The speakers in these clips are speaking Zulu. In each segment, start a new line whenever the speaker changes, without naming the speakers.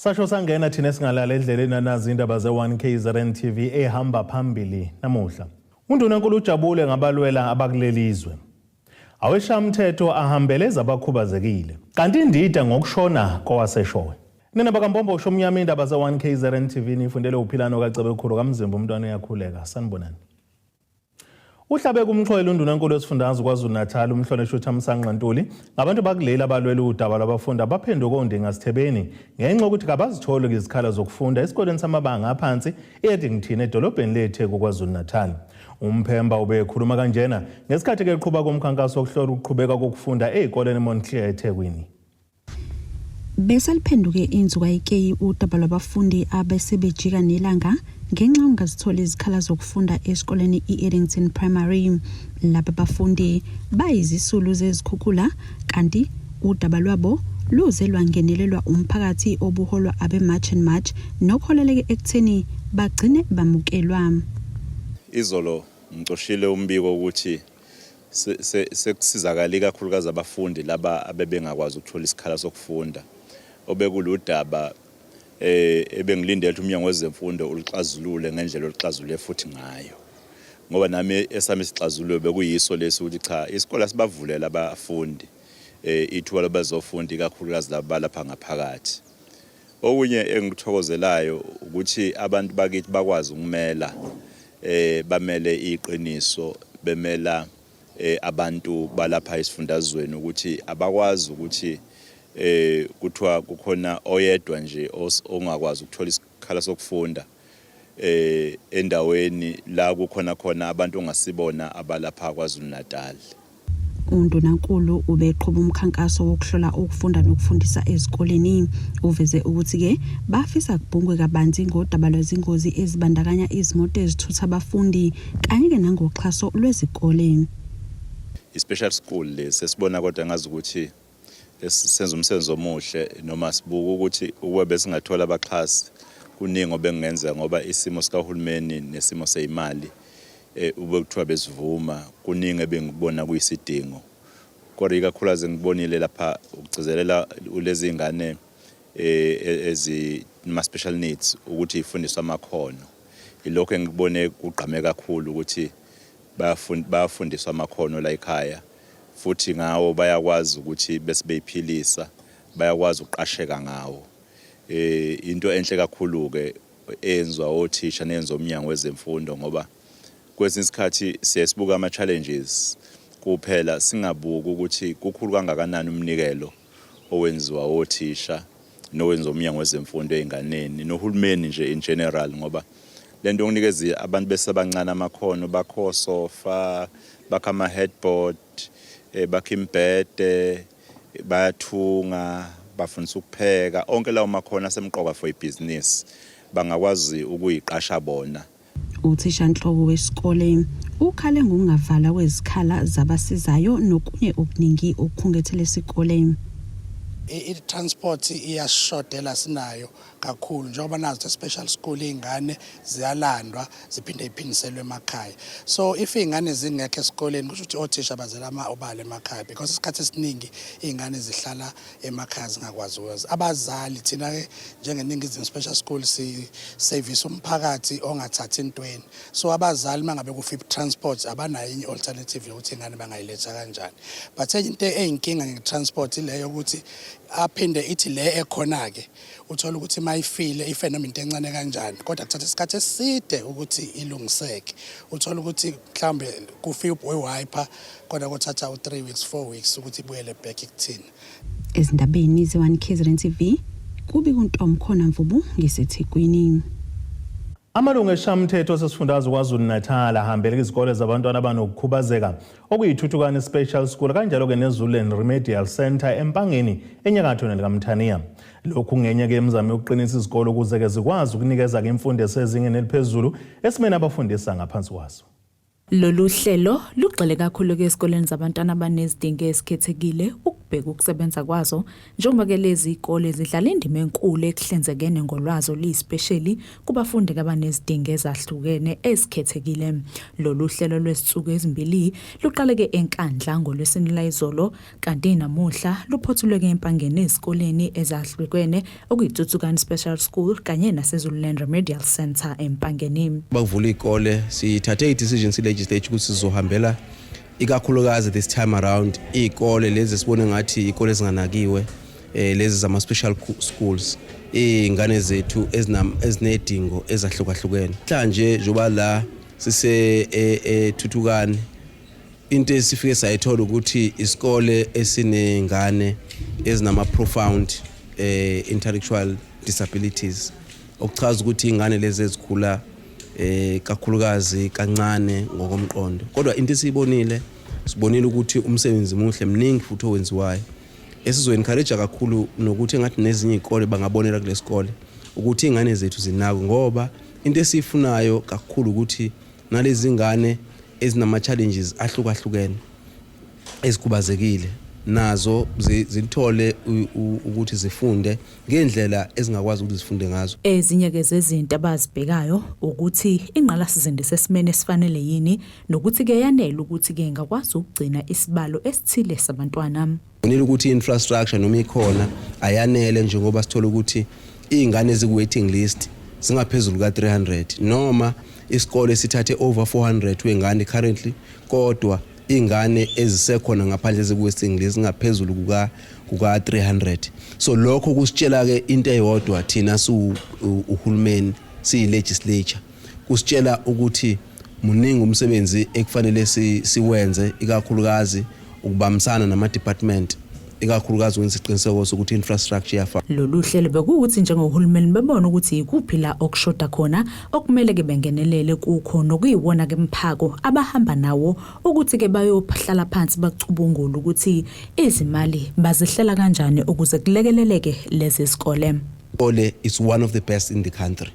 Sasho sangena thina esingalala endleleni anazi indaba ze-1 KZN TV ehamba phambili namuhla. UNdunankulu ujabule ngabalwela abakuleli zwe. Aweshamthetho ahambele ezabakhubazekile. Kanti indida ngokushona kowaseshowe. Nina bakaMbombo usho umnyama indaba ze-1 KZN TV nifundele uphilano kaCebekhulu kaMzimba umntwana uyakhuleka. Sanibonani. Uhlabe kumxhwele undunankulu wesifundazwe KwaZulu-Natal umhlonishwa uThamsanqa Ntuli ngabantu bakuleli abalwela udaba lwabafundi abaphenduka ondingasithebeni ngenxa yokuthi kabazitholi izikhala zokufunda esikoleni samabanga aphansi e-Addington edolobheni leTheku KwaZulu-Natal. Umphemba ubekhuluma kanjena ngesikhathi keqhuba komkhankaso wokuhlola ukuqhubeka kokufunda ezikoleni eMontclair eThekwini.
Beseliphenduke inzukayikeyi udaba lwabafundi abesebejika nelanga ngenxa yokungazitholi izikhala zokufunda esikoleni i-Eddington Primary. Laba bafundi bayizisulu zezikhukhula kanti udaba lwabo luze lwangenelelwa umphakathi obuholwa abe-March and March nokuholeleke ekutheni bagcine bamukelwa.
Izolo ngicoshile umbiko ukuthi sekusizakale ikakhulukazi abafundi laba abebengakwazi ukuthola isikhala sokufunda obekuludaba eh ebengilindele ukuthi umnyango wezemfundo uluxazulule ngendlela oluxazulule futhi ngayo ngoba nami esami isixazululo bekuyiso lesi ukuthi cha isikole asibavulela abafundi eh ithuba lobazofunda ikakhulukazi laba lapha ngaphakathi. Okunye engikuthokozelayo ukuthi abantu bakithi bakwazi ukumela eh bamele iqiniso bemela eh abantu balapha esifundazweni ukuthi abakwazi ukuthi eh kuthiwa kukhona oyedwa nje ongakwazi ukuthola isikhala sokufunda eh endaweni la kukhona khona abantu ongasibona abalapha KwaZulu Natal.
UNdunankulu ubeqhuba umkhankaso wokuhlola ukufunda nokufundisa ezikoleni. Uveze ukuthi-ke bafisa kubhungwe kabanzi ngodaba lwezingozi ezibandakanya izimoto ezithutha abafundi kanye-ke nangoxhaso lwezikole.
I-special school le sesibona kodwa ngazi ukuthi senza umsebenzi omuhle noma sibuka ukuthi ukube besingathola abaxhasi kuningi obekungenzeka ngoba isimo sikahulumeni nesimo seyimali eh, ube kuthiwa besivuma kuningi ebengikubona kuyisidingo kodwa ikakhulukazi ngikubonile lapha ukugcizelela lezi ngane eh, ezi ma special needs ukuthi ifundiswe amakhono. Ilokho engikubone kugqame kakhulu ukuthi bayafundiswa amakhono la ekhaya futhi ngawo bayakwazi ukuthi bese beyiphilisa, bayakwazi ukuqasheka ngawo. Eh into enhle kakhulu ke eyenziwa othisha neyenziwa umnyango wezemfundo ngoba kwesinye isikhathi siye sibuke ama challenges kuphela singabuki ukuthi kukhulu kangakanani umnikelo owenziwa othisha nowenziwa umnyango wezemfundo ey'nganeni nohulumeni nje in general ngoba lento yokunikeza abantu besebancane amakhono bakha osofa bakha ama-headboard eh, bakha imibhede bayathunga bafundisa ukupheka onke lawo makhono asemqoka for ibhizinisi bangakwazi ukuyiqasha bona.
Uthishanhloko wesikole ukhale ngokungavalwa kwezikhala zabasizayo nokunye okuningi okukhungethe lesikole.
I-transport iyasishodela sinayo kakhulu njengoba nazi special school iy'ngane ziyalandwa ziphinde ziphindiselwe emakhaya. So if iy'ngane zingekho esikoleni kusho ukuthi othisha bazela obala emakhaya because isikhathi esiningi iy'ngane zihlala emakhaya zingakwazi ukwenza. Abazali thina-ke njengeNingizimu Special School si-service umphakathi ongathathi intweni. So abazali uma ngabe kufa i-transport abanayo enye i-alternative yokuthi ingane bangayiletha kanjani. But enye into eyinkinga nge-transport ileyo yokuthi aphinde ithi le ekhona-ke uthole ukuthi uma ifile ife noma into encane kanjani kodwa kuthatha isikhathi eside ukuthi ilungiseke. Uthole ukuthi mhlawumbe kufe i-wiper kodwa kuthatha u-3 weeks 4 weeks ukuthi ibuyele back kuthina.
Ezindabeni ze-1 KZN TV kubi kuNtomkhona Mvubu ngiseThekwini.
Amalungu esishamthetho sesifundazwe KwaZulu-Natal ahambele izikole zabantwana abanokukhubazeka okuyiThuthukani Special School kanjalo-ke neZululand Remedial Centre eMpangeni enyakatho nelikaMthaniya. Lokhu kungenye-ke imizamo yokuqinisa izikole ukuze-ke zikwazi ukunikeza-ke imfundo esezingeni eliphezulu esimeni abafundisa ngaphansi kwaso.
Lolu hlelo lugxile kakhulu-ke ezikoleni zabantwana abanezidingo ezikhethekile ukubheka ukusebenza kwazo njengoba-ke lezi zikole zidlala indima enkulu ekuhlinzekeni ngolwazi oluyisipesheli kubafundi abanezidingo ezahlukene ezikhethekile. Lolu hlelo lwezinsuku ezimbili luqale-ke eNkandla ngoLwesine layizolo kanti namuhla luphothulwe-ke eMpangeni ezikoleni ezahlukene okuyiThuthukani Special School kanye naseZululand Remedial Centre eMpangeni.
Bakuvula iy'kole, sithathe i-decision si-legislature ukuthi sizohambela ikakhulukazi this time around iy'kole lezi esibone ngathi iy'kole ezinganakiwe, lezi zama-special schools, iy'ngane zethu ezinedingo ezahlukahlukene. Namhlanje njengoba la sise eThuthukani, into esifike sayithola ukuthi isikole esinengane ezinama-profound intellectual disabilities, okuchaza ukuthi ingane lezi ezikhula kakhulukazi kancane ngokomqondo. Kodwa into esiyibonile, sibonile ukuthi umsebenzi muhle, mningi futhi owenziwayo, esizo-encourage kakhulu nokuthi engathi nezinye iy'kole bangabonela kule sikole ukuthi iy'ngane zethu zinakwe, ngoba into esiyifunayo kakhulu ukuthi nalezi ngane ezinama-challenges ahlukahlukene ezikhubazekile nazo zithole ukuthi zifunde ngendlela ezingakwazi ukuthi zifunde ngazo.
Ezinye-ke zezinto abazibhekayo ukuthi ingqalasizinda isesimeni esifanele yini nokuthi-ke yanele ukuthi-ke ingakwazi ukugcina isibalo esithile sabantwana.
Bonile ukuthi i-infrastructure noma ikhona ayanele, njengoba sithola ukuthi iy'ngane eziku-waiting list zingaphezulu ka-300, noma isikole sithathe over 400 wey'ngane currently, kodwa iy'ngane ezisekhona ngaphandle eziku-waiting list zingaphezulu kuka-300. So lokho kusitshela-ke into eyodwa thina uhulumeni siyi-legislature, kusitshela ukuthi muningi umsebenzi ekufanele siwenze, ikakhulukazi ukubambisana nama-department, ikakhulukazi wenza isiqiniseko sokuthi infrastructure iyafana.
Lolu hlelo bekuwukuthi njengohulumeni bebone ukuthi ikuphi la okushoda khona okumele-ke bengenelele kukho, nokuyiwona-ke mphako abahamba nawo ukuthi-ke bayohlala phansi bacubungule ukuthi izimali bazihlela kanjani ukuze kulekeleleke lezi zikole.
Ole is one of the best in the country,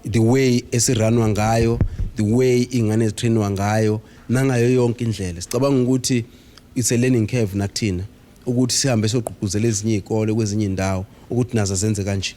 the way esi-runwa ngayo, the way ingane ezi-trainwa ngayo nangayo yonke indlela. Sicabanga ukuthi it's a learning curve nakuthina ukuthi sihambe siyogqugquzela ezinye iy'kole kwezinye iy'ndawo ukuthi nazo zenze kanje.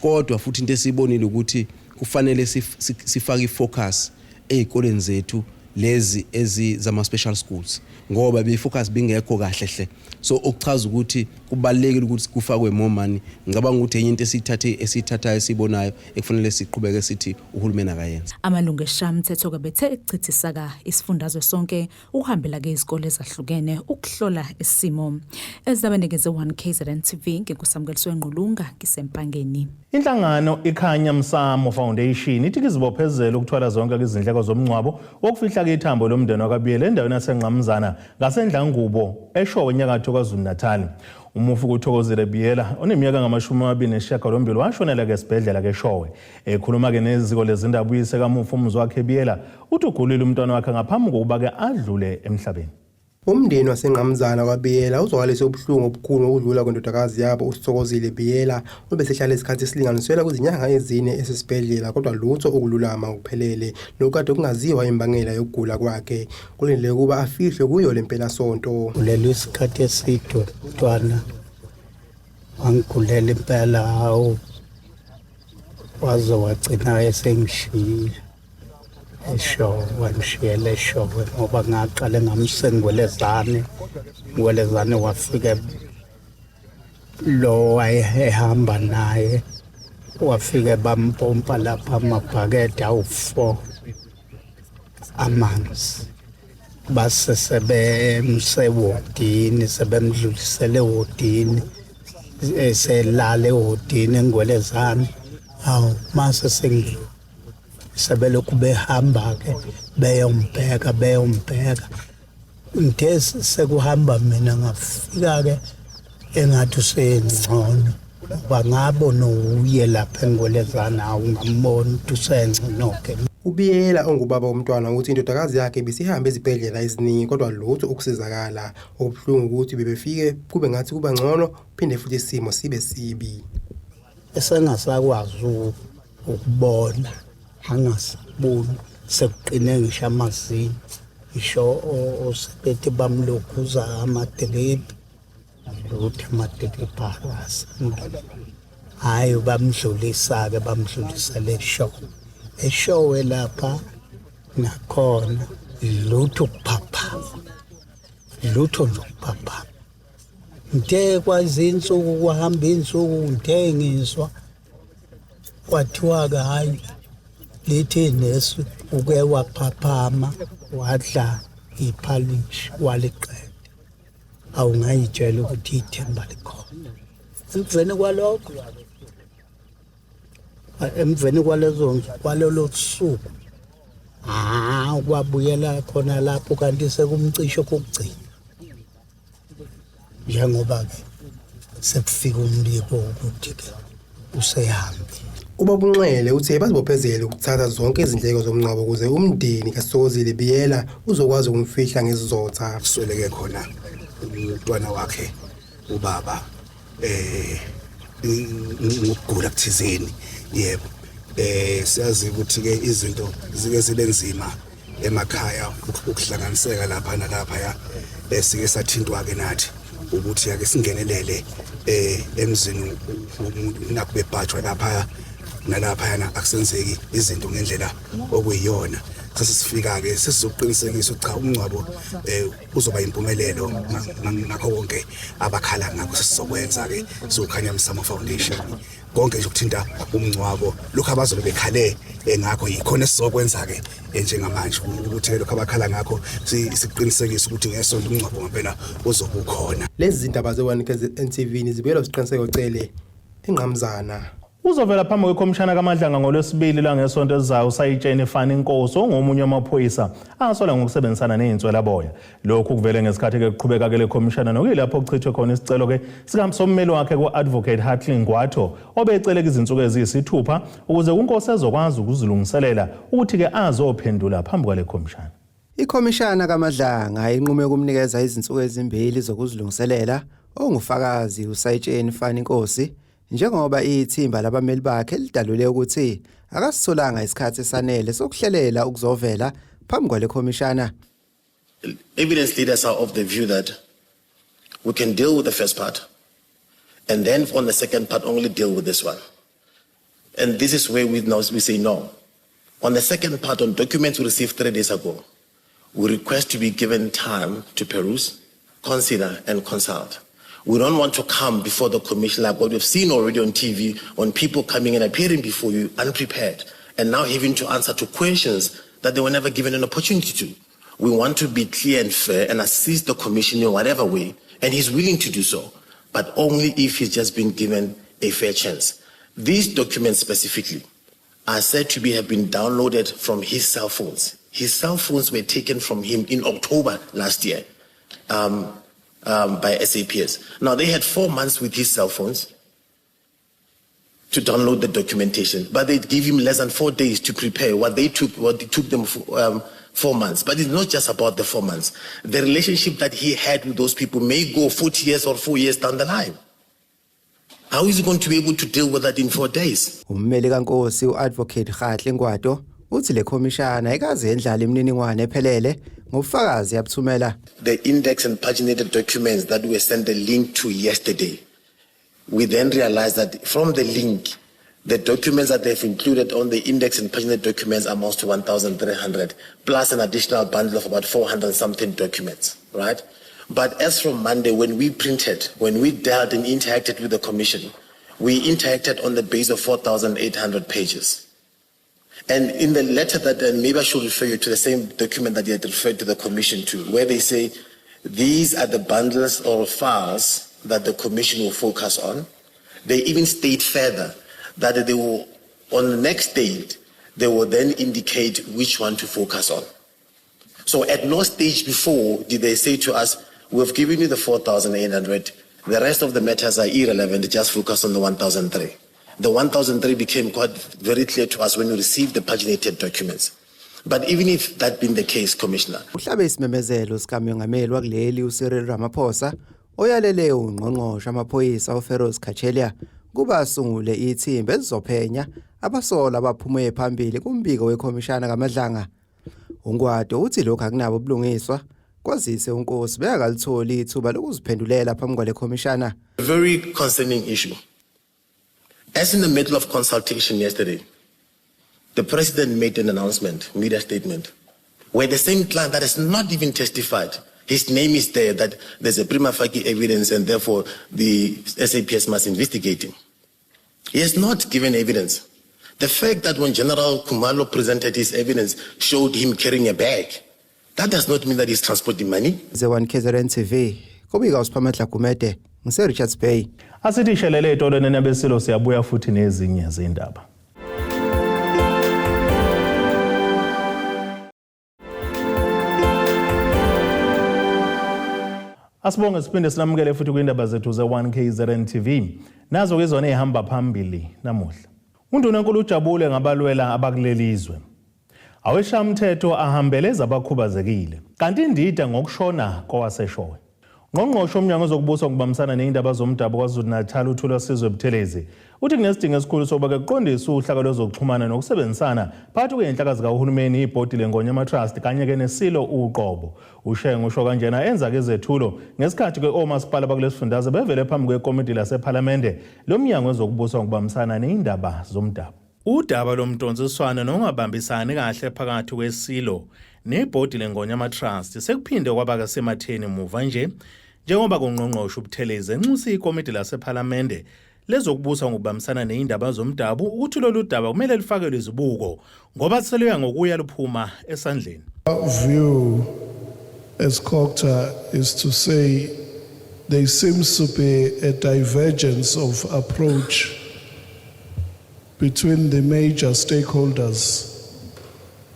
Kodwa futhi into esiyibonile ukuthi kufanele sifake i-focus ey'koleni zethu lezi ezama-special schools, ngoba be-focus bingekho kahle hle. So okuchaza ukuthi kubalulekile ukuthi kufakwe more money. Ngicabanga ukuthi enye into esiyithathe esiyithathayo esiyibonayo ekufanele siqhubeke sithi uhulumeni akayenze.
Amalungu esishayamthetho-ke bethe ekuchithisaka isifundazwe sonke ukuhambela-ke izikole ezahlukene ukuhlola isimo. Ezindabeni ze-1 KZN TV, ngikusamukeliswe Ngqulunga, ngiseMpangeni.
Inhlangano iKhanya Msamo Foundation ithi izibophezela ukuthwala zonke izindleko zomngcwabo wokufihla ithambo lomndeni wakaBiyela endaweni yaseNqamuzana ngaseNdlangubo eShowe enyakatho KwaZulu-Natal. Umufi kuThokozile Biyela oneminyaka ngama-28 washonela-ke esibhedlela keShowe. Ekhuluma-ke neziko lezindaba uyise kamufi uMzwakhe Biyela uthi ugulile umntwana wakhe ngaphambi kokuba-ke adlule emhlabeni.
Umndeni waseNqamuzana kwaBiyela uzwakalise ubuhlungu obukhulu ngokudlula kwendodakazi yabo uSithokozile Biyela, obesehlala isikhathi esilinganiselwa kwizinyanga 4 esesibhedlela kodwa lutho ukululama ngokuphelele, nokade kungaziwa imbangela yokugula kwakhe. Kulindeleke ukuba afihlwe kuyo le mpelasonto.
Kuleli isikhathi eside mntwana wangigulela impela, hawu, waze wagcina esengishiya eShowe, wangishiyela eShowe ngoba ngaqale ngamsengwelezane ngwelezane, wafike lo wayehamba naye wafike bampompa lapha amabhakede awu-4 amanzi, base sebemsewodini, sebemdlulisele ewodini, eselala ewodini engwelezane. Hawu, mase sengi sebelokhu behamba-ke beyombheka beyombheka, ngithe sekuhamba mina ngafika-ke engathi usengcono, ngoba ngabona uye lapha engwelezane, awu, ngambona ukuthi usengcono-ke.
Ubiyela ongubaba womntwana ukuthi indodakazi yakhe ibisihambe ezibhedlela eziningi kodwa lutho ukusizakala. Okubuhlungu ukuthi bebefike kube ngathi kuba ngcono, phinde futhi isimo sibe sibi.
Esengasakwazi ukubona, angasaboni. Sekuqine ngisho amazinyo, ngisho osebethi bamlokhuza amadrip, lutho amadrip akasangena. Hhayi, bamdlulisa-ke, bamdlulisela eShowe. EShowe lapha nakhona lutho ukuphaphama, lutho nje ukuphaphama. Ngithe kwazinsuku kuhamba insuku, ngithe ngizwa kwathiwa-ke hhayi, lithi nesi uke waphaphama wadla iphalishi waliqeda. Awungayitshela ukuthi ithemba likhona. Emveni kwalokho, emveni kwalezo kwalolo suku, ah, kwabuyela khona lapho kanti sekumcishe kokugcina, njengoba-ke sekufika umbiko ukuthi-ke usehambile.
Ubaba uNxele uthe bazibophezele ukuthatha zonke izindleko zomngcwabo ukuze umndeni kaSithokozile Biyela uzokwazi ukumfihla ngesizotha.
Kusweleke khona umntwana wakhe ubaba ngokugula kuthizeni. Yebo, siyazi ukuthi ke izinto zike zibe nzima emakhaya, ukuhlanganiseka lapha nalapha. Ya, sike sathintwa ke nathi ukuthi ake singenelele emzini womuntu, nakho bebhajwa lapha nalapha, yana akusenzeki izinto ngendlela okuyiyona. Sesifika ke sesizoqinisekisa ukuthi cha, umngcwabo uzoba impumelelo ngakho konke abakhala ngakho. Sesizokwenza ke siwuKhanya Msamo Foundation konke nje ukuthinta umngcwabo, lokho abazobe bekhale ngakho yikhona esizokwenza ke njengamanje, ukuthi lokho abakhala ngakho siqinisekise ukuthi ngesonto umngcwabo ngempela uzobe ukhona.
Lezi zindaba ze-1 KZN TV zibuyelwa Siqiniseko Cele eNgqamuzana.
Uzovela phambi kwekhomishana kaMadlanga ngoLwesibili lwangesonto elizayo uSayitsheni Fani Nkosi, ongomunye wamaphoyisa asolwa ngokusebenzisana nezinswelaboya. Lokhu kuvele ngesikhathi-ke kuqhubeka-ke le khomishana, nokuyilapho kuchithwe khona isicelo-ke sikasommeli wakhe ku-Advocate Hartley Ngwatho, obeceleka izinsuku eziyisithupha ukuze uNkosi ezokwazi ukuzilungiselela ukuthi-ke azophendula phambi kwale khomishana.
Ikhomishana kaMadlanga inqume ukumnikeza izinsuku ezimbili zokuzilungiselela ongufakazi uSayitsheni Fani Nkosi, njengoba ithimba labameli bakhe lidalule ukuthi akasitholanga isikhathi esanele sokuhlelela ukuzovela phambi kwale khomishana.
Evidence leaders are of the view that we can deal with the first part and then on the second part only deal with this one. And this is where we now we say no. On the second part, on documents we received 3 days ago, we request to be given time to peruse, consider, and consult. We don't want to come before the commission like what we've seen already on TV, on people coming and appearing before you unprepared and now having to answer to questions that they were never given an opportunity to. We want to be clear and fair and assist the commission in whatever way, and he's willing to do so, but only if he's just been given a fair chance. These documents specifically are said to be have been downloaded from his cell phones. His cell phones were taken from him in October last year by SAPS. Now, they had 4 months with his cell phones to download the documentation, but they gave him less than 4 days to prepare what it took them 4 months. But it's not just about the 4 months. The relationship that he had with those people may go 40 years or 4 years down the line. How is he going to be able to deal with that in 4 days?
Ummeli kaNkosi uAdvocate Khahle Ngwato uthi le khomishana ayikaze yendlala imininingwane ephelele ngobufakazi yabuthumela.
The index and paginated documents that we sent the link to yesterday, we then realized that from the link, the documents that they've included on the index and paginated documents amounts to 1,300, plus an additional bundle of about 400 something documents, right? But as from Monday, when we printed, when we dealt and interacted with the commission, we interacted on the base of 4,800 pages. And in the letter that, and maybe I should refer you to the same document that you had referred to the commission to, where they say these are the bundles or files that the commission will focus on. They even state further that they will, on the next date, they will then indicate which one to focus on. So at no stage before did they say to us, "We've given you the 4,800, the rest of the matters are irrelevant, just focus on the 1,003." The 1,003 became quite very clear to us when we received the paginated documents. But even if that been the case, Commissioner,
Uhlabe isimemezelo sikaMengameli wakuleli uCyril Ramaphosa oyalele ungqongqoshe amaphoyisa uFeroz Cachalia kuba asungule ithimba elizophenya abasolwa abaphume phambili kumbiko wekhomishana kaMadlanga. UNgwado uthi lokhu akunabo ubulungiswa kwazise uNkosi bekangalitholi ithuba lokuziphendulela phambi kwale khomishana.
A very concerning issue. As in the middle of consultation yesterday, the president made an announcement, media statement, where the same client that has not even testified, his name is there, that there's a prima facie evidence and therefore the SAPS must investigate him. He has not given evidence. The fact that when General Khumalo presented his evidence showed him carrying a bag, that does not mean that he's transporting money.
Ze-1 KZN TV, kubika uSiphamandla Gumede, ngise-Richards Bay.
Asithi shelele etolo nenabesilo siyabuya futhi nezinye zindaba. Asibonge siphinde sinamukele futhi kwindaba zethu ze-1 KZN TV. Nazo ke zona ezihamba phambili namuhla. UNdunankulu ujabule ngabalwela abakuleli izwe. Aweshamthetho ahambele ezabakhubazekile. Kanti indida ngokushona kowaseshowe. Ngqongqoshe omnyango wezokubusa ngokubambisana nezindaba zomdabu KwaZulu-Natal uThulasizwe Buthelezi uthi kunesidingo esikhulu sokuba kuqondiswe uhlaka lwezokuxhumana nokusebenzisana phakathi kwezinhlaka zikahulumeni ibhodi leNgonyama Trust kanye-ke neSilo uqobo. UShenge usho kanjena enza-ke izethulo ngesikhathi-ke omasipala bakulesifundazwe bevele phambi kwekomidi lasephalamende lomnyango wezokubusa ngokubambisana nezindaba zomdabu. Udaba lomdonsiswano nokungabambisani kahle phakathi kweSilo nebhodi leNgonyama Trust sekuphinde kwaba kasematheni muva nje njengoba kungqongqoshe uButhelezi enxusa ikomidi lasephalamende lezokubusa ngokubambisana nezindaba zomdabu ukuthi lolu daba kumele lufakelwe izibuko ngoba seluya ngokuya luphuma esandleni.
Our view as COGTA is to say there seems to be a divergence of approach between the major stakeholders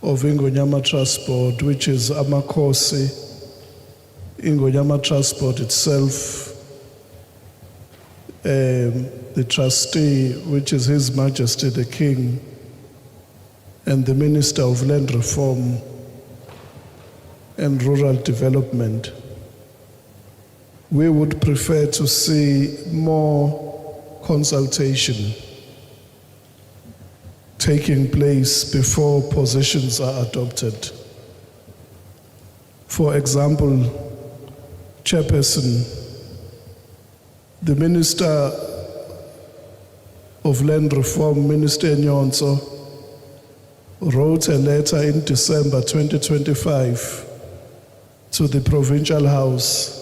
of Ingonyama Trust Board, which is Amakhosi, Ingonyama Trust Board itself, the trustee, which is His Majesty the King, and the Minister of Land Reform and Rural Development. We would prefer to see more consultation taking place before positions are adopted. For example, Chairperson, the Minister of Land Reform, Minister Nyhontso, wrote a letter in December 2025 to the Provincial House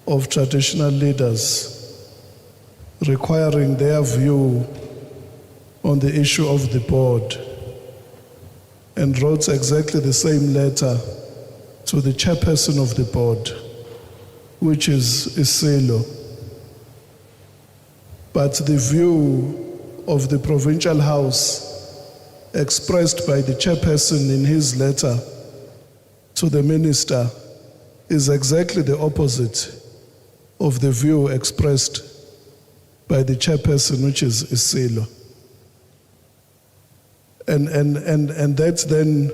of Traditional Leaders requiring their view on the issue of the board, and wrote exactly the same letter to the chairperson of the board, which is Isilo. But the view of the Provincial House expressed by the chairperson in his letter to the minister is exactly the opposite of the view expressed by the chairperson, which is Isilo. And that then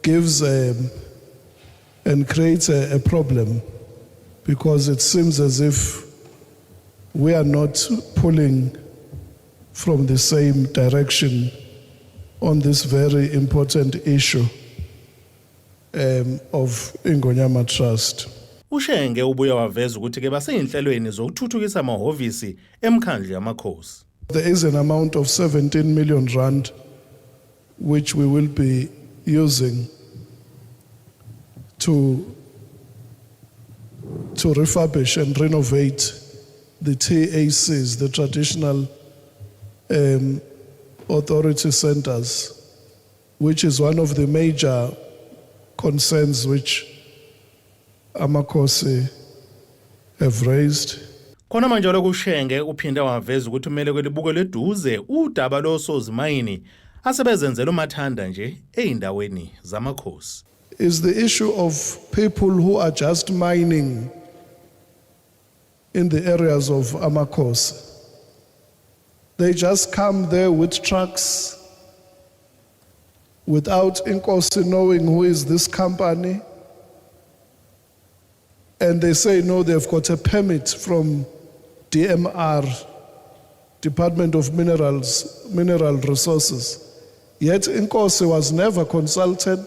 gives and creates a problem, because it seems as if we are not pulling from the same direction on this very important issue of Ingonyama Trust.
UShenge ubuye waveza ukuthi ke baseyinhlelweni zokuthuthukisa amahhovisi emkhandlu yamakhosi.
There is an amount of 17 million rand which we will be using to refurbish and renovate the TACs, the traditional authority centers, which is one of the major concerns which Amakhosi have raised.
Khona manje lokhu uShenge uphinde waveza ukuthi kumele kwelibukelwe eduze udaba losozimayini asebezenzela umathanda nje eyindaweni zamakhosi.
Is the issue of people who are just mining in the areas of Amakhosi. They just come there with trucks without Inkosi knowing who is this company. And they say, no, they've got a permit from DMR, Department of Minerals, Mineral Resources. Yet Inkosi was never consulted,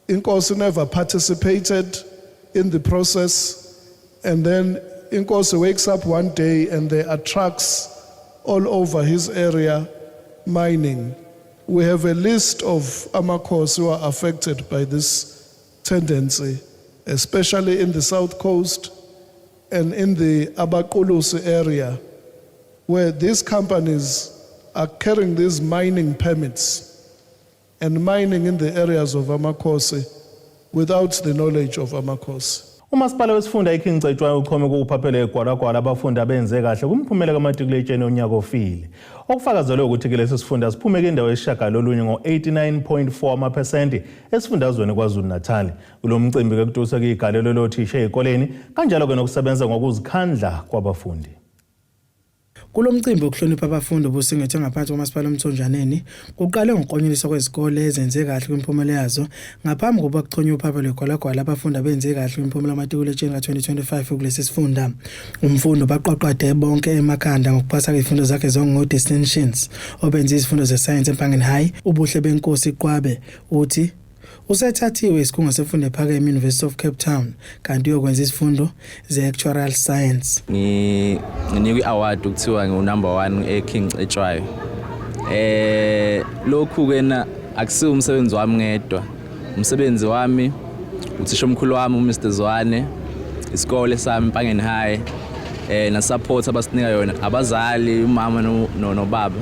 Inkosi never participated in the process, and then Inkosi wakes up one day and there are trucks all over his area mining. We have a list of Amakhosi who are affected by this tendency, especially in the South Coast and in the Abaqulusi area, where these companies are carrying these mining permits and mining in the areas of Amakhosi without the knowledge of Amakhosi.
Umasipala wesifunda iKing Cetshwayo uchome kuwuphaphele egwalagwala abafundi abenze kahle kumphumela kamatikuletsheni onyaka ofile. Okufakazelwe ukuthi ke lesi sifunda siphume kwindawo yesishiyagalolunye ngo-89.4 amaphesenti esifundazweni KwaZulu-Natal. Kulo mcimbi ke kutuswe igalelo lothisha ezikoleni kanjalo ke nokusebenza ngokuzikhandla kwabafundi.
Kulo mcimbi wokuhlonipha abafundi obusingethwe ngaphansi koMasipala uMthonjaneni, kuqale ngokuklonyeliswa kwezikole ezenze kahle kwimiphumela yazo ngaphambi kokuba kuchonywe uphaphe lwegwalagwala abafundi abenze kahle kwimiphumela kamatikuletsheni ka-2025 kulesi sifunda. Umfundi ubaqwaqwade bonke emakhanda ngokuphasa izifundo zakhe zonke ngo-distinctions, obenze izifundo zesayensi eMpangeni High, ubuhle benkosi Qwabe, uthi usethathiwe isikhungo semfundo ephakeme University of Cape Town kanti uyokwenza izifundo ze-actuarial science.
Nginikwe i-award ukuthiwa ngiwu-number 1 e-King Cetshwayo. Lokhu ke na akusiwo umsebenzi wami ngedwa. Umsebenzi wami uthisha omkhulu wami uMr Zwane, isikole sami Empangeni High, na support abasinika yona abazali, umama nobaba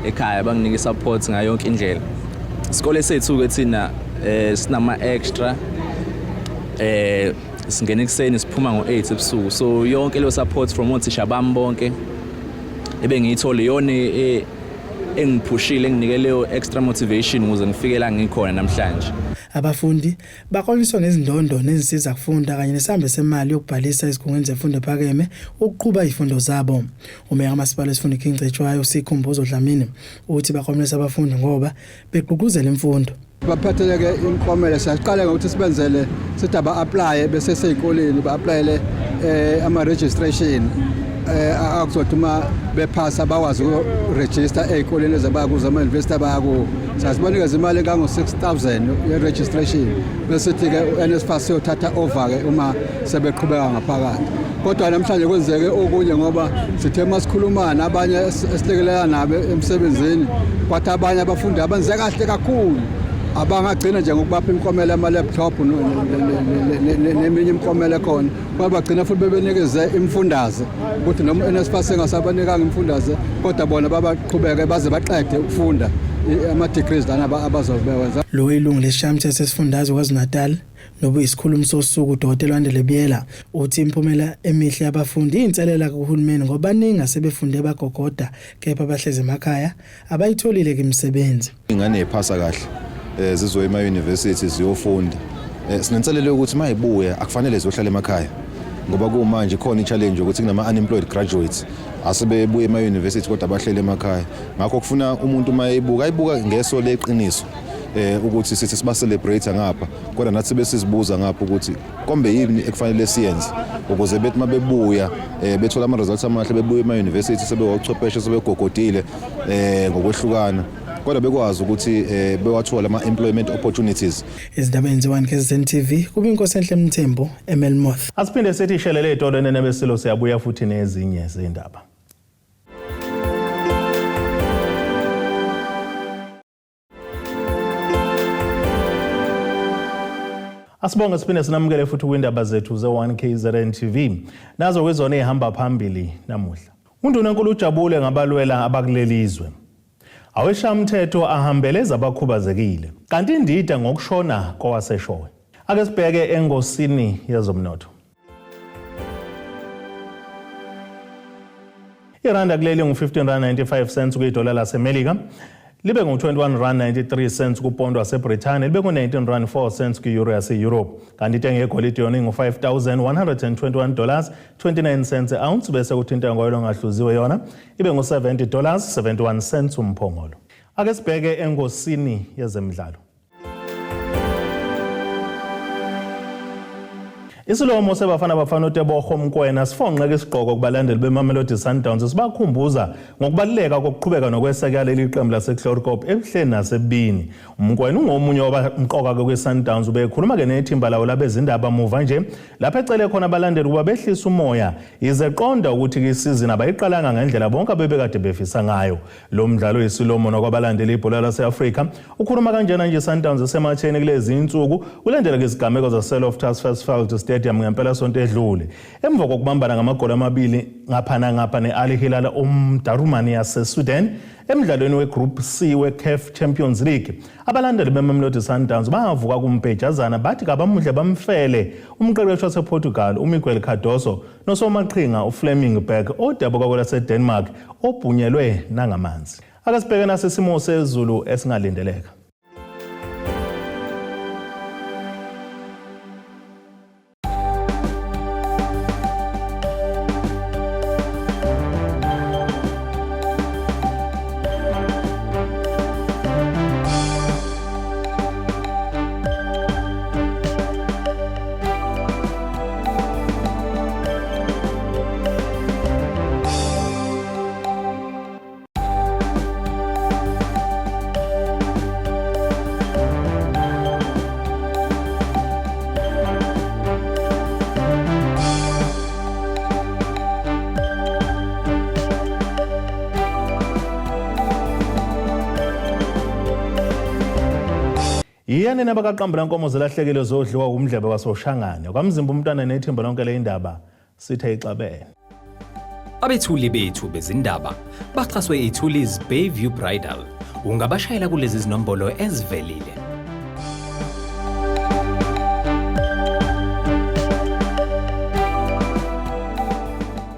ekhaya banginika support ngayo yonke indlela. Isikole sethu ke thina sinama extra, singena ekuseni siphuma ngo-8 ebusuku, so yonke leyo support from othisha bami bonke ebengiyithole iyona engiphushile, enginike leyo extra motivation ukuze ngifike la ngikhona namhlanje.
Abafundi bakloniswa ngezindondo nezinsiza kufunda kanye nesambe semali yokubhalisa ezikhungweni zemfundo ephakeme ukuqhuba izifundo zabo. Umeya kamasipala wesifunda King Cetshwayo uSikhumbuzo Dlamini uthi baklomisa abafundi ngoba begqugquzela imfundo.
Baphatheleke imiklomelo, siyaqala ngokuthi sibenzele sithi aba-aplaye bese sey'koleni ba-aplayele ama-registration, akuzothi uma bephasa bakwazi ukurejista ey'koleni ezabaya kuzo, ama-university abaya kuwo. Sasibanikeza imali engango-6,000 ye-registration, bese sithi-ke u-NSFAS siyothatha over-ke uma sebeqhubeka ngaphakathi. Kodwa namhlanje kwenzeke okunye ngoba sithe uma sikhuluma nabanye esilekelela nabo emsebenzini, kwathi abanye abafundi abenze kahle kakhulu abangagcina nje ngokubapha imiklomelo ama-laptop neminye imiklomelo ekhona, kodwa bagcina futhi bebenikeze imfundaze ukuthi noma u-NSFAS engasabanikanga imfundaze, kodwa bona babaqhubeke baze baqede ukufunda ama-degrees lana abazobe bewenza.
Lo ilungu lesishayamthetho esifundazwe KwaZulu-Natal nobuyisikhulumi sosuku uDokotela Wandile Biyela uthi imiphumela emihle yabafundi iyinselela kuhulumeni ngoba baningi asebefunde bagogoda kepha bahlezi emakhaya abayitholile imisebenzi.
Ingane ephasa kahle zizoya ema-university ziyofunda. Sinenselelo yokuthi mayibuya akufanele ziyohlala emakhaya ngoba kumanje khona i-challenge yokuthi kunama-unemployed graduates asebebuya ema-university kodwa abahleli emakhaya. Ngakho kufuna umuntu uma eyibuka ayibuka ngeso leqiniso ukuthi sithi siba celebrate ngapha, kodwa nathi besizibuza ngapha ukuthi kombe yini ekufanele siyenze ukuze bethi mabebuya bethola ama results amahle, bebuya ema university sebewochwepheshe sebegogodile ngokwehlukana, kodwa bekwazi ukuthi bewathola ama employment opportunities.
Izindaba ze-1 KZN TV kuba inkosi enhle Mthembu eMelmoth.
Asiphinde sithi shelele itolo nenebesilo, siyabuya futhi nezinye zindaba. Asibonge siphinde sinamukele futhi kwindaba zethu ze-1 KZN TV. Nazo kwizona ezihamba phambili namuhla. UNdunankulu ujabule ngabalwela abakulelizwe. Aweshamthetho ahambele ezabakhubazekile. Kanti indida ngokushona kowaseshowe. Ake sibheke engosini yezomnotho. Iranda kuleli ngu-15 rand 95 cents kwidola laseMelika, libe ngu-21 rand 93 cents kupondo waseBrithani, libe ngu-19 rand 4 cents kwi-euro yase-Europe. Kanti intengo yegolide yona ingu-$5,121 29 cents e-ounce, bese kuthi intengo yolo ngahluziwe yona ibe ngu-$70 71 cents umphongolo. Ake sibheke engosini yezemidlalo. Isilomo seBafana Bafana uTeboho Mokoena sifonqeke isigqoko kubalandeli beMamelodi Sundowns sibakhumbuza ngokubaluleka kokuqhubeka nokwesekela leli qembu laseChloorkop ebuhleni nasebini. UMokoena ungomunye wabamqoka ke kwi-Sundowns, ubekhuluma ke nethimba lawo labezindaba muva nje lapho ecele khona abalandeli ukuba behlise umoya yize eqonda ukuthi isizini abayiqalanga ngendlela bonke abebekade befisa ngayo. Lo mdlalo uyisilomo nakwabalandeli ibhola lase-Afrika. Ukhuluma kanjena nje Sundowns esematheni kulezi insuku kulandela izigameko zaseLoftus Versfeld Stadium ngempelasonto edlule emva kokubambana ngamagoli amabili ngapha nangapha ne-Al Hilal Omdurman yaseSudan emdlalweni we-Group C we-CAF Champions League. Abalandeli beMamelodi Sundowns bavuka kumbhejazana bathi kabamudle bamfele umqeqeshi wasePortugal uMiguel Cardoso nosomaqhinga uFlemming Berg odabuka kwelaseDenmark obhunyelwe nangamanzi. Ake sibheke nasi isimo sezulu esingalindeleka. Yiyani nabakaqambula nkomo zilahlekile zodliwa umdlebe wasoshangane kwamzimba umntwana nethimba lonke le indaba sithe ixabene.
Abethuli bethu bezindaba baxhaswe iThulis Bayview Bridal. Ungabashayela kulezi zinombolo ezivelile.